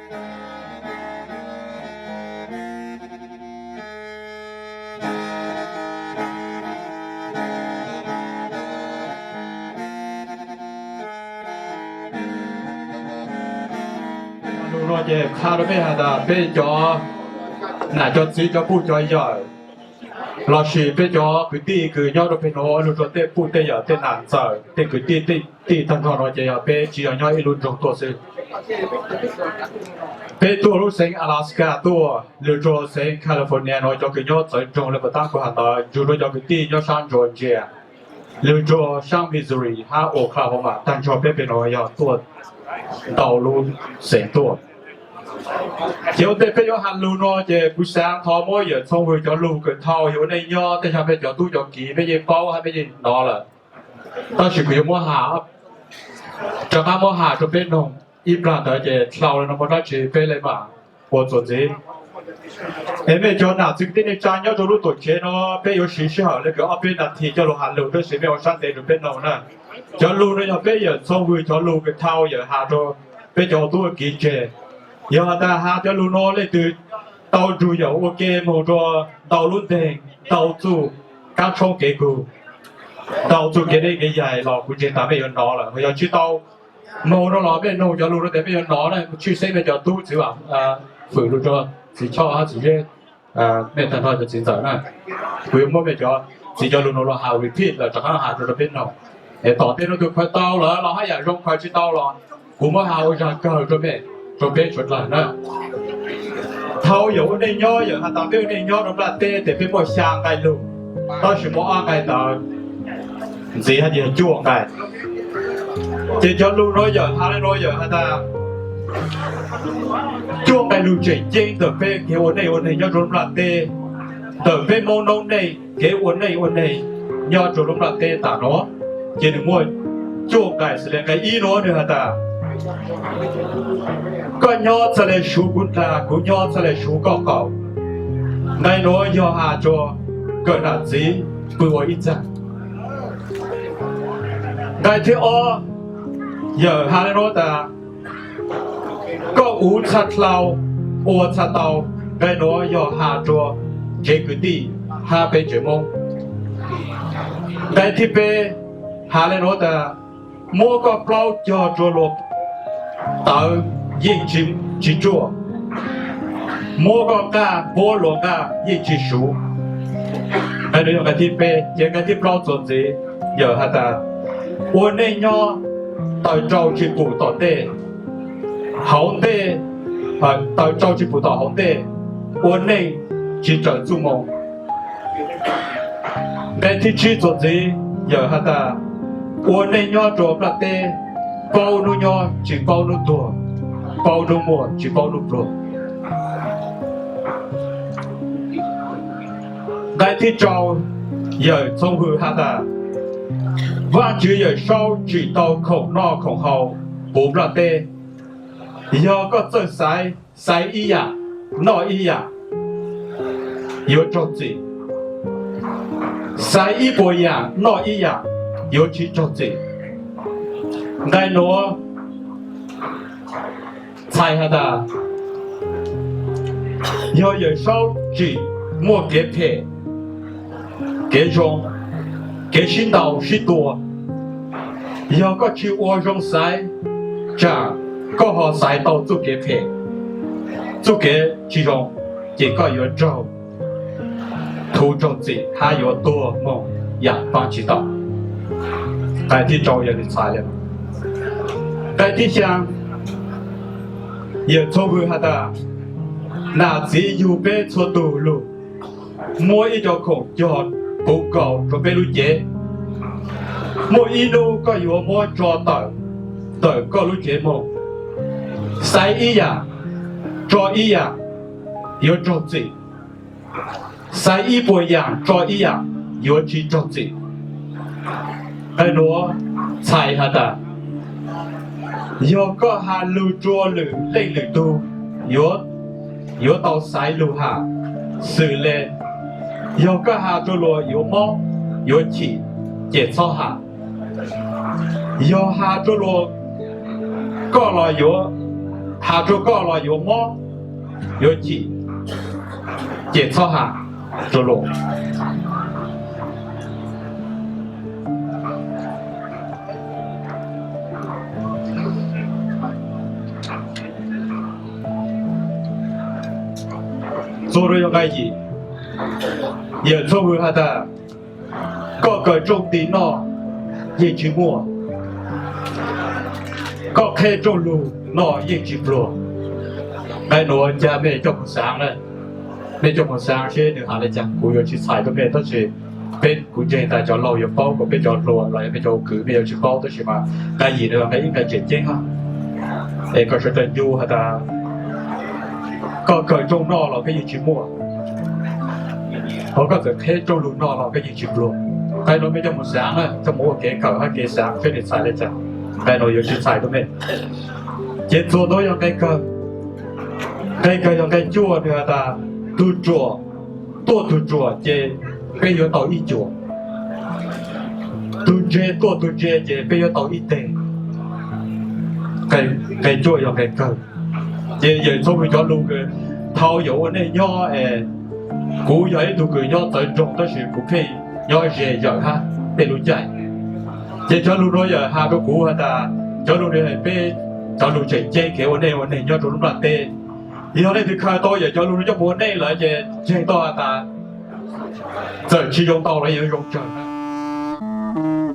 Lus no ces qha rau peb has tas peb cov nam cov txiv cov puj cov yawm lossis peb cov kwv tij kws nyob rau peg nuav lug rua tej puj tej yawm tej nam ntxawm tej kwv tij tej tij tag nrho no ces yog peb tsi yog nyob ib lub nroog tuaj xwb. Peb tuaj lub xeev Alaska tuaj, lug rua xeev California no cov kws nyob txawv nroog le puas tab kuv has ntawd, nrug rua cov kwv tij nyob saab Georgia, lug rua saab Missouri hab Oklahoma, tag nrho peb peg nuav yog tuaj ntau lub xeev tuaj. Ces ua ntej peb yuav has lug no ces kuv xaav thov muab yawm Txhoov Hwm cov lug kws thaus yog ua neej nyob tej xyoo peb cov tub cov kiv peb yeej paub hab peb yeej hnov lawm. Tab sis kuv yuav muab has, rov qab muab has rua peb noog ib plag ntawd ces dlhau le no muaj dlaab tsi peb le maam ua txuas ntxiv. Es mej cov nam txiv kwv tij neej tsa nyob rua lub tuam tsev no, peb yuav siv sij hawm le kws ob peb nas this coj lug has lug, tab sis mej ua sab ntev rua peb noog na. Cov lug no yog peb yawm Txhoov Hwm cov lug kws thau yawm has rua peb cov tub kiv tseg. Yog has tas has cov lug no leej twg tau nrug yawm ua ke moog rua ntau lub nteeg, ntau txuj kaab tshoob kev kug, ntau txuj kev deb kev yaig los kuv ntseeg tas mej yuav hnov lawm. Yog tsi tau moog no los mej noog cov lug no tes mej yuav hnov na, tshwj xeeb mej cov tub txiv Vam Fwm lug rua txiv Choj hab txiv Zeb, mej tag nrho cov txiv ntxawm na. Kuv yuav muab mej cov txiv cov lug no los has repeat lawm rov qab has rua rua peb noog. Es tom ntej no tug khaws tau lawm los hab yam zoo khaws tsi tau los kuv muab has ua zag kawg rua mej, rua peb suav dlawg na. Thaus yawm ua neej nyob, yawm has tas peb ua neej nyob rua nplaj teb tes peb muaj xyaa nqai lug, tab sis muaj ob nqai ntawd ntxiv hab ces yog cuaj nqai. Ces cov lug no yawm has le nuav yawm has tas cuaj nqai lug tseem ceeb ntawm peb kev ua neej ua neeg nyob rua lub nplaj teb, ntawm peb Moob noob neej kev ua neej ua neeg nyob rua lub nplaj teb tas no, ces nwg muaj cuaj nqai xws le nqai ib nuav nwg has tas koj nyob txhaj le suv kuv dlaag, kuv nyob txhaj le suv koj qaum. Nqai nuav yog has rua kawm nam txiv pw ua ib txag. Nqai thib ob yawm has le nuav tas koj uv txhaj dlhau, ua txhaj tau. Nqai nuav yog has rua tsev kwv tij hab peb tsev Moob. Nqai thib peb has le nuav tas muab koj plaub cog rua luas tawv yeej tsi tsuaj, muab koj nqaj npuab luas nqaj yeej tsi suv. Nqai nuav yog nqai thib peb. Ces nqai thib plaub txuas ntxiv yawm has tas ua neej nyob taws rau tsi pum tom ntej, hauv ntej, taws rau tsi pum tom hauv ntej, ua neej tsi raws txuj moo. Nqai thib tsib txuas ntxiv yawm has tas ua neej nyob rua nplaj teb, paub nub nyob tsi paub nub tuag, paub nub muaj tsi paub nub pluag. Nqai thib rau yawm Txhoov Hwm has tas Vaajtswv Yawm Saub tsim tau khoom noj khoom haus puv nplaj teb. Yog koj txawj xaiv, xaiv ib yaam, noj ib yaam, yuav raug txim. Xaiv ib puas yaam, noj ib yaam, yuav tsi raug txim. Nqai nuav txhais has tas yog Yawm Saub tsim muaj kev phem, kev zoo, kev sib ntaus sib tua. Yog koj tsi ua zoo xaiv, tsaam koj ho xaiv tau txuj kev phem, txuj kev tsi zoo, ces koj yuav raug thuv raug txim hab yuav tuag moog yaam paab tsi tau. Nqai thib rau yog nwg txhais le. Nqai thib xyaa, Yawm Txhoov Hwm has tas nam txiv yug peb txhua tug lug muab ib co khoom cog puv nkaus rua peb lub cev. Muaj ib nub koj yuav muab tso tawm ntawm koj lub cev moog. Xaiv ib yaam, tso ib yaam, yuav raug txim. Xaiv ib puas yaam, tso ib yaam, yuav tsi raug txim. Nqai nuav txhais has tas yog koj has lug rua lwm leej lwm tug, yuav tau xaiv lug has xws le, yog koj has rua luas yuav mob yuav chim, ces txhob has. Yog has rua luas koj los yuav Has rua koj los yuav mob, yuav cim, ces txhob has rua luag. Txuas rua yog nqai yim, yawm Txhob Vwm has tas, koj kawm rooj nti noj yeej tsi muaj, koj qheb rooj lug noj yeej tsi pluag. Nqai nuav ca mej coj moog xaav na, mej coj moog xaav seb nwg has le caag, kuv yuav tsi txhais rua mej, tab sis peb, kuv ntseeg tas cov laug yuav paub, kuas peb cov hluas los yog peb cov ua kwv mej yuav tsi paub, tab sis mas nqai yim nuav nqai ib nqai tseem ceeb hab. Es koj sawv daws ncu has tas, koj kawm rooj noj los koj yeej tsi muaj, hos koj txawm qheb rooj lug noj los koj yeej tsi pluag. Nqai nuav mej coj moog xaav na, coj moog ua kev kawm hab kev xaav seb nwg txhais le caag. Nqai nuav yuav tsi txhais rua mej. Ces txuas nuav yog nqai kawg. Nqai kawg yog nqai cuaj, nwg has tas, tug ruam tuaj tug ruam ces peb yuav tau ib cuam, tug ntse tuaj tug ntse ces peb yuav tau ib teg. Nqai cuaj yog nqai kawg. Ces yawm Txhob Vwm cov lug, thaus yawm ua neej nyob es, kuv yog ib tug kws nyob txawv nroog tab sis kuv pheej nyob ze yawm hab tej lub caij. Ces cov lug nuav yawm has rua kuv has tas, cov lug nuav peb cov lug tseem ceeb kev ua neej ua neeg nyob rua lub nplaj teb. Yog leej twg khaws tau yawm cov lug nuav coj moog ua neej lawm ces ntseeg tau has tas, txawm tsi zoo ntau los yuav zoo tsawg hab.